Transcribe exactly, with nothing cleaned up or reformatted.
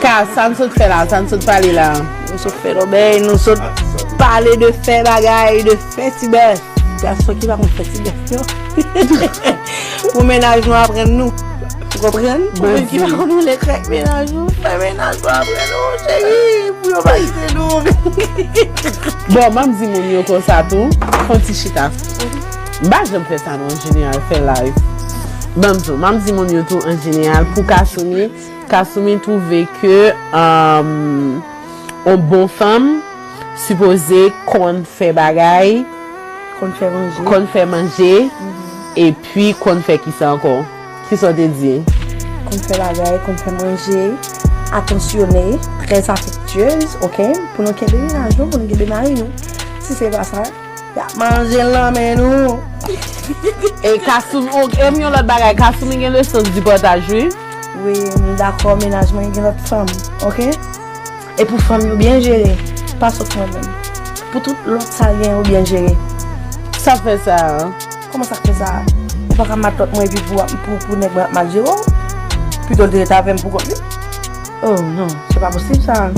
Ka, sa n sot fè la, sa n sot pale la. Nou sot fè lòbèy, nou sot pale de fè bagay, de fè ti bèf. Gason ki pa konn fè ti bèf yo. Pou mennaj nou aprann nou. Ou konprann? Pou moun ki pa konn woule krèk mennaj nou, fè mennaj nou aprann nou, cheri, pou yo pa kite nou. Bon, m ap di moun yo konsa tou, fè yon ti chita. M pa janm fè sa non, an jeneral, fè live. Ban m di w, m ap di moun yo tou an jeneral, pou Kasumi, Kasumi twouve ke, um, yon bon fanm sipoze konn fè bagay, konn fè manje, konn fè manje, epi konn fè kisa ankò? Kisa w te di? Konn fè bagay, konn fè manje, atansyone, trè afektyez, oke? Pou nou kenbe mennaj nou, pou nou kenbe mari nou. Si se pa sa, y ap manje l nan men nou. E Kasumi, o, e m yon lòt bagay, Kasumi gen le sens du partage, wi. Wi, m dakò, mennaj mwen gen lòt fanm, oke? E pou fanm yo byen jere, pa sot mwen menm. Pou tout lòt sa gen yo byen jere. Sa fè sa? Kòman sa fè sa? Ou pa ka matant mwen epi pou, pou, pou nèg mwen ap mal jere w? Pito l te ret avè m pou kont li? Oh non, se pa posib sa.